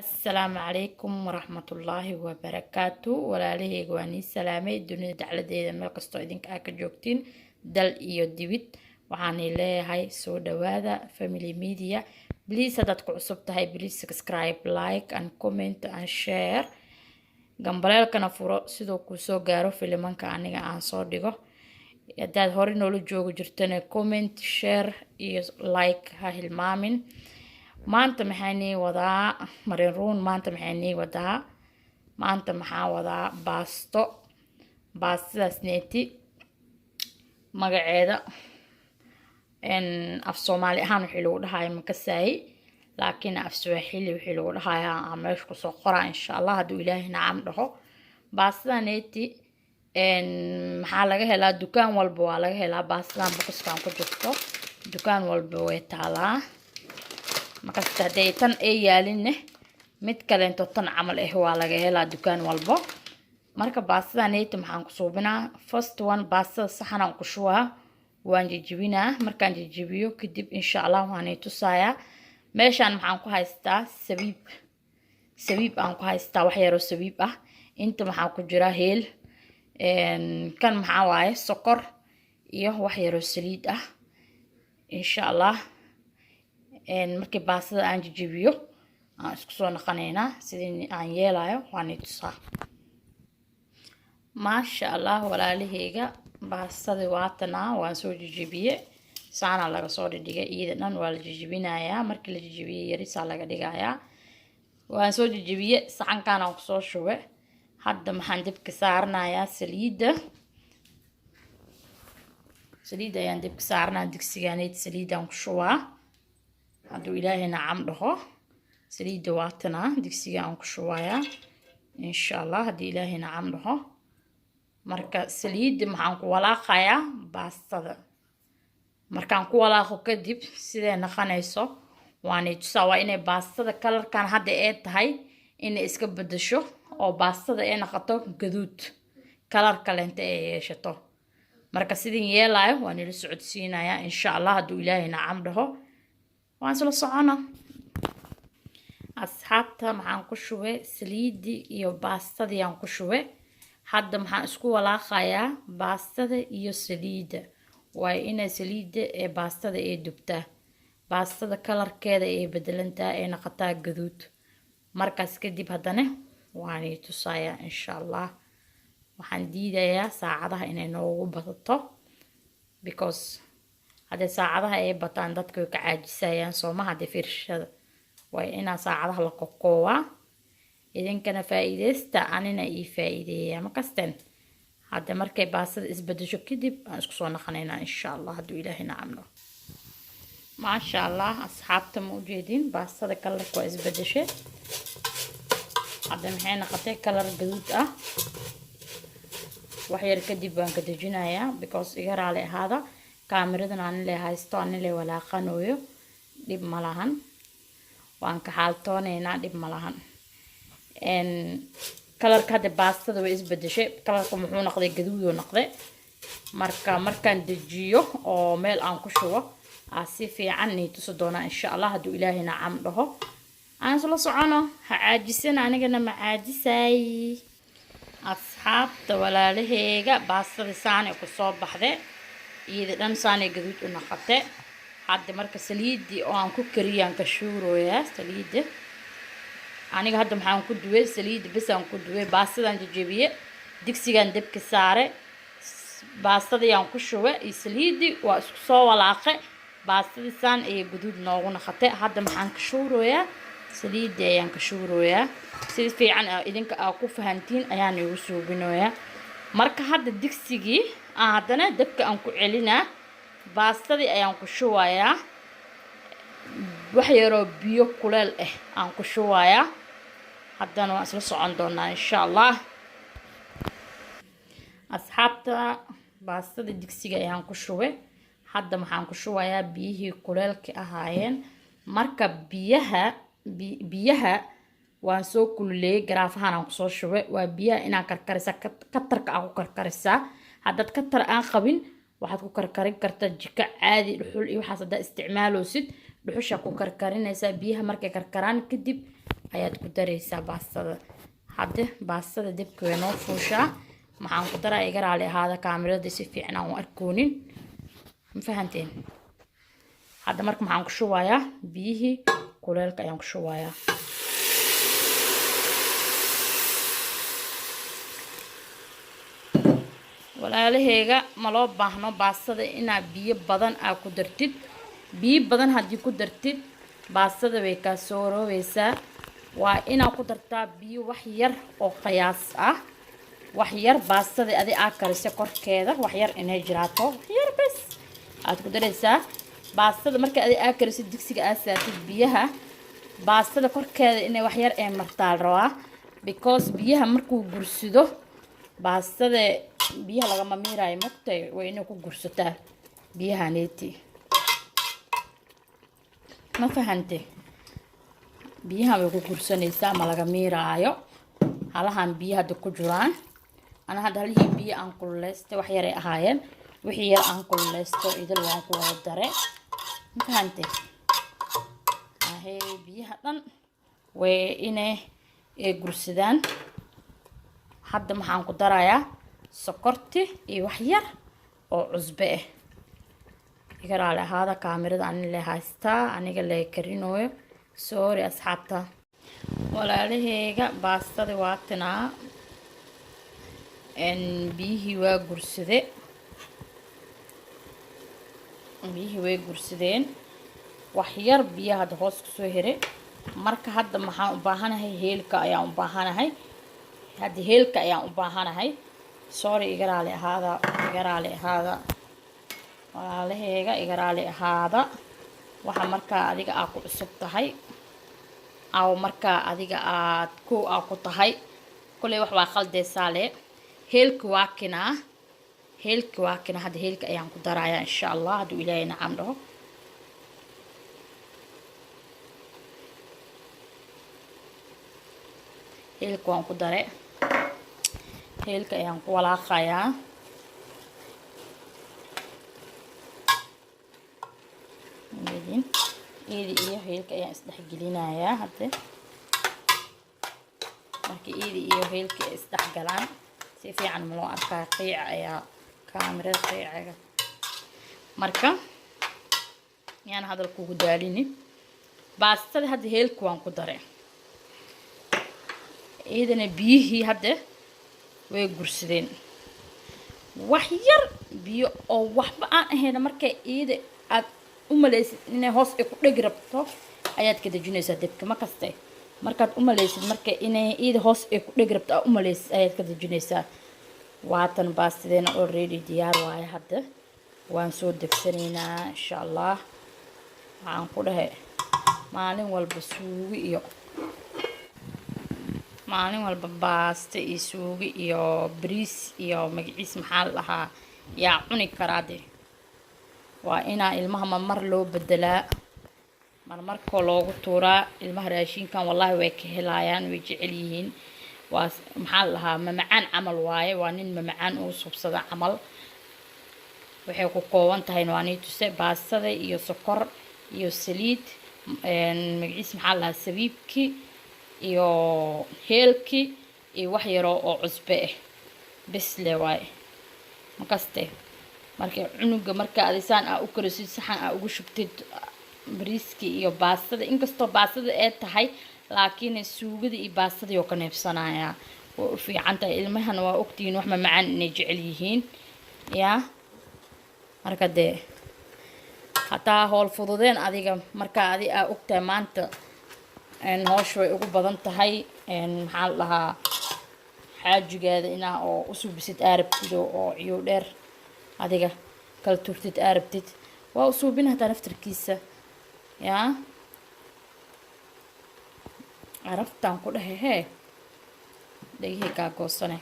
Asalaamu calaykum waraxmatullaahi wabarakaatu. Walaalaheyga, waa nii salaamay dunida dacladeeda, meel kastoo idinka aa ka joogtiin, dal iyo dibid. Waxaanay leeyahay soo dhawaada Family Media. Please, haddaad ku cusub tahay, please subscribe, like and comment and share. Gambaleelkana furo sidoo kuu soo gaaro filimanka aniga aan soo dhigo. Haddaad hore noola joogi jirtana, comment, share iyo like ha hilmaamin. Maanta maxaa nii wadaa? Marin ruun. Maanta maxaa nii wadaa? Maanta maxaa wadaa? Baasto. Baastadaas neeti magaceeda af Soomaali ahaan wixii lagu dhahaya makasaayey, laakiin af Swaaxili wixii lagu dhahayaa aan meesha kusoo qoraa, insha Allah, hadduu Ilaahay nacam dhaho. Baastada neeti maxaa laga helaa? Dukaan walba waa laga helaa. Baastadan boxkan ku jirto dukaan walba way taalaa. Markasta hadday tan ay yaalinne, mid kaleento tan camal ah waa laga helaa dukaan walbo. Marka baastada neeti maxaan ku suubinaa? First one, baastada saxanaan ku shubaa, waan jejibinaa. Markaan jejibiyo kadib, insha Allah, waanay tusayaa. Meeshaan maxaan ku haystaa? Sabiib. Sabiib aan ku haystaa, wax yaroo sabiib ah. Inta maxaa ku jira? Heel. Kan maxaa waaye? Sokor iyo wax yaroo saliid ah. Insha Allah, markii baastada aan jejibiyo aan isku soo naqanaynaa. Sidii aan yeelayo waanay tusaa. Maasha Allah, walaalaheyga, baastadii waatanaa, waan soo jejibiye. Saanaa laga soo dhidhigay. Iyada dhan waa la jejibinayaa. Markii la jejibiyey, yarisaa laga dhigayaa. Waan soo jejibiye, saxankaan aan kusoo shube. Hadda maxaan dibka saaranayaa? Saliidda. Saliidda ayaan dibka saaranaya. Digsigaaneyd saliiddaan ku shubaa, hadduu Ilaahay nacam dhaho. Saliidda waatanaa, digsiga aan ku shubayaa, insha Allah, haddii Ilaahay nacam dhaho. Marka saliidda maxaan ku walaaqayaa? Baastada. Markaan ku walaaqo kadib, siday naqanayso waanay tusaa. Waa inay baastada colorkan hadda ee tahay inay iska bedesho oo baastada ay noqoto gaduud, color kaleenta ay yeeshato. Marka sidin yeelaayo waan ila socodsiinayaa, insha Allah, hadduu Ilaahay nacam dhaho. Waan isla socona, asxaabta. Maxaan ku shubay? Saliiddii iyo baastadii aan ku shubay. Hadda maxaan isku walaaqayaa? Baastada iyo saliidda. Waayo inay saliidda ee baastada ay dubtaa, baastada colorkeeda ay bedelantaa, ay noqotaa gaduud. Markaas kadib haddana waanay tusayaa, insha Allah. Waxaan diidayaa saacadaha inay noogu badato, because haddii saacadaha ay bataan, dadka way ka caajisayaan, sooma? Haddii fiirshada waa inaa saacadaha la kokoobaa. Idinkana faa-iideysta, anina ii faa-iideeya makasten. Hadda markay baastada isbedesho kadib aan isku soo naqanaynaa, insha Allah, hadduu Ilaahay nacamno. Maasha Allah, asxaabta, ma ujeedin? Baastada colorka waa isbedeshe. Hadda maxay noqotay? Color gaduud ah. Wax yar kadib waan ka dejinayaa, because iga raali ahaada, kaamiradan anile haysto, anile walaaqanooyo. Dhib ma lahan, waan ka xaaltoonaynaa, dhib ma lahan. Colorka hadda baastada way isbedeshay. Colorka muxuu noqday? Gaduudoo noqday. Marka markaan dejiyo oo meel aan ku shubo, aa si fiican nii tusi doonaa, insha Allah, hadduu Ilaahay nacam dhaho. Aan isla socono, ha caajisana, anigana ma caajisay. Asxaabta, walaalaheyga, baastada saanay kusoo baxde. Iyada dhan saanay gaduud u noqote. Hadda marka saliidii oo aan ku kariyaan ka shuurooyaa. Saliidda aniga hadda maxaan ku duway? Saliidda bes aan ku duway. Baastadaan jejebiye, digsigaan dabka saare, baastadayaan ku shubay iyo saliidii, waa isku soo walaaqe. Baastadii saan ayay guduud noogu noqotay. Hadda maxaan ka shuurooyaa? Saliidii ayaan ka shuurooyaa. Si fiican idinka aa ku fahantiin ayaan igu suubinooyaa. Marka hadda digsigii aan haddana dabka aan ku celinaa, baastadii ayaan ku shubayaa. Wax yaroo biyo kuleel ah aan ku shubayaa. Haddana waan isla socon doonaa, insha Allah. Asxaabta, baastada digsiga ayaan ku shubay. Hadda maxaan ku shubayaa? Biyihii kuleelka ahaayeen. Marka biyaha waan soo kululeeyey, garaafahan aan kusoo shubay. Waa biyaha inaan karkarisaa, katarka aa ku karkarisaa. Haddaad katar aan qabin, waxaad ku karkarin kartaa jiko caadi, dhuxul iyo waxaas haddaad isticmaaloosid. Dhuxusha ku karkarinaysaa. Biyaha markay karkaraan kadib ayaad ku daraysaa baastada. Hadde baastada debka way noo fuushaa. Maxaan ku daraa? Iga raali ahaada, kaamirada si fiican aan u arkoonin, ma fahanteen? Hadda marka maxaan ku shubayaa? Biyihii kuleelka ayaan ku shubayaa. Walaalaheyga, ma loo baahno baastada inaa biyo badan aa ku dartid. Biyo badan haddii ku dartid, baastada way kaa soo roobeysaa. Waa inaa ku dartaa biyo wax yar oo qiyaas ah, wax yar baastada adi aa karisay korkeeda wax yar inay jiraato, wax yar bes aad ku daraysaa. Baastada marka adi aa karisid, digsiga aa saartid, biyaha baastada korkeeda inay wax yar ee martaa la rabaa, because biyaha markuu gursido baastada, biyaha lagama miiraayo, mogtay? Waa inay ku gursataa biyahaneeti, ma fahante? Biyahan way ku gursanaysaa, ma laga miiraayo. Halahan biyo hadda ku jiraan, ana hadda halihii biyo aan kululeystay wax yaray ahaayeen. Wixii yar aan kululeysto idil waan ku wada dare, ma fahante? Ahee, biyaha dhan way inay gursadaan. Hadda maxaan ku darayaa? Sokorti iyo wax yar oo cusbe ah. Iga raali ahaada, kaamirada ani le haystaa, aniga le karinooyo. Sorry, asxaabta. Walaalaheyga, baastada waa tinaa, biyihii waa gursade, biyihii way gursadeen. Wax yar biyaha hadda hoos kusoo heray. Marka hadda maxaan u baahanahay? Heelka ayaan u baahanahay. Hadda heelka ayaan u baahanahay. Sorry, iga raali ahaada, iga raali ahaada, walaalaheyga, iga raali ahaada. Waxa markaa adiga aa ku cusub tahay aw markaa adiga aad kow aa ku tahay, kolley wax waa khaldeysaa le. Heelka waa kinaa, heelka waa kinaa. Hadda heelka ayaan ku darayaa, insha Allah, hadduu Ilaahay nacam dhaho. Heelka waan ku dare, heelka ayaan ku walaaqayaa. Iidi iyo heelka ayaan isdhexgelinayaa. Hadde marka iidi iyo heelka ay isdhexgalaan, si fiican ma loo arkaa, qiica ayaa kaamirada qiicaga. Marka yaan hadal kugu daalini. Baastada hadda heelka waan ku dare, iyadana biyihii hadda way gursadeen. Wax yar biyo oo waxba aan ahayn, markay iyada aad u malaysid inay hoos ay ku dhegi rabto, ayaad ka dejinaysaa debka. Ma kaste? Markaad u malaysid marka inay iyada hoos ay ku dhegi rabto aad u malaysid, ayaad ka dejinaysaa. Waatan baastadeena already diyaar waaye. Hadda waan soo degsanaynaa, insha Allah. Waxaan ku dhahay, maalin walba suugi iyo maalin walba baasto iyo suugi iyo bariis iyo magaciis maxaa la dhahaa, yaa cuni karaa de? Waa inaa ilmaha marmar loo bedelaa, marmarkoo loogu tuuraa ilmaha raashinkan. Wallahi way ka helayaan, way jecel yihiin. Waa maxaa la dhahaa, mamacaan camal waaye, waa nin mamacaan uu subsada camal. Waxay ku kooban tahay waa nii tuse: baastada iyo sokor iyo saliid, magaciis maxaa la dhahaa, sabiibki iyo heelki iyo wax yaroo oo cusbe ah besle waaye, makaste? Marka cunuga marka adisaan aa u karisid, saxan aa ugu shubtid bariiski iyo baastada, inkastoo baastada ee tahay, laakiin suugada iyo baastadii oo ka neebsanayaa, waa u fiican tahay. Ilmahana waa ogtihiin wax mamacaan inay jecel yihiin yaa. Marka dee hataa howl fududeen adiga marka adi aa ogtahay maanta howsha way ugu badan tahay, maxaa la dhahaa, xaajigaada inaa oo usuubisid aa rabtid, oo ciyow dheer adiga kala turtid aa rabtid, waa usuubin hataa naftarkiisa. Yaa caraftaan ku dhahay, hee, dhegihii kaa goosane.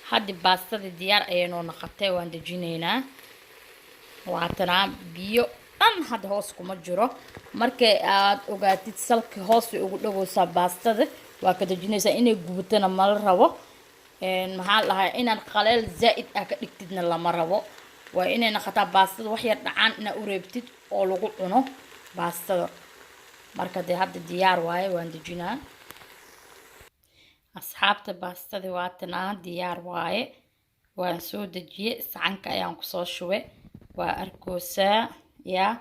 Haddi baastadii diyaar ayay noo noqotay, waan dejinaynaa. Waatanaa, biyo dhan hadda hoos kuma jiro. Markay aad ogaatid salka hoos way ugu dhagowsaa baastada, waa ka dejinaysaa. Inay gubatana mala rabo, maxaa la dhahaa, inaad qaleel zaa'id ah ka dhigtidna lama rabo. Waa inay naqataa baastada wax yar dhacaan inaa u reebtid oo lagu cuno baastada. Marka dee hadda diyaar waaye, waan dejinaa, asxaabta. Baastadii waatanaa, diyaar waaye, waan soo dejiyey, sacanka ayaan kusoo shubay. Waa arkoosaa yaa,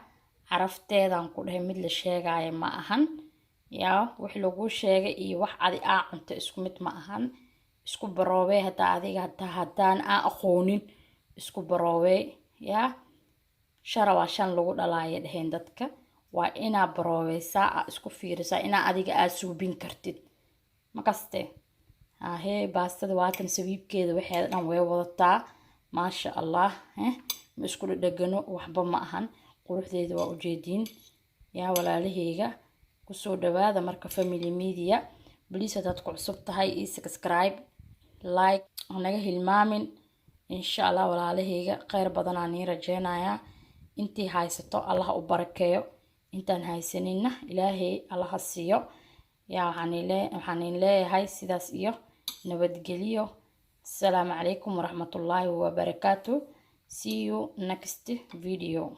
carafteedaan ku dhahay mid la sheegaayo ma ahan. Yaa, wax lagu sheegay iyo wax adi aa cunto isku mid ma ahan. Isku baroobey hadaa adiga hadaa haddaan aan aqoonin, isku baroobey. Yaa, shara waa shan lagu dhalaaya dheheen dadka. Waa inaa baroobeysaa, aa isku fiirisaa inaa adiga aa suubin kartid makaste. Hahee, baastada waatan, sabiibkeeda waxeeda dhan way wadataa, maasha Allah. Ma isku dhadhegano, waxba ma ahan. Quruxdeeda waa ujeediin. Yaa walaalaheyga, kusoo dhawaada marka Family Media. Please, haddaad ku cusub tahay, ii subscribe, like hanaga hilmaamin, insha Allah. Walaalaheyga, kheyr badanaa nii rajeynayaa. Intii haysato Allah u barakeeyo, intaan haysaninna Ilaahay Allaha siiyo. Yaa, waxaan idin leeyahay sidaas iyo nabadgelyo. Asalaamu calaykum waraxmatullaahi wabarakaatu. See you next video.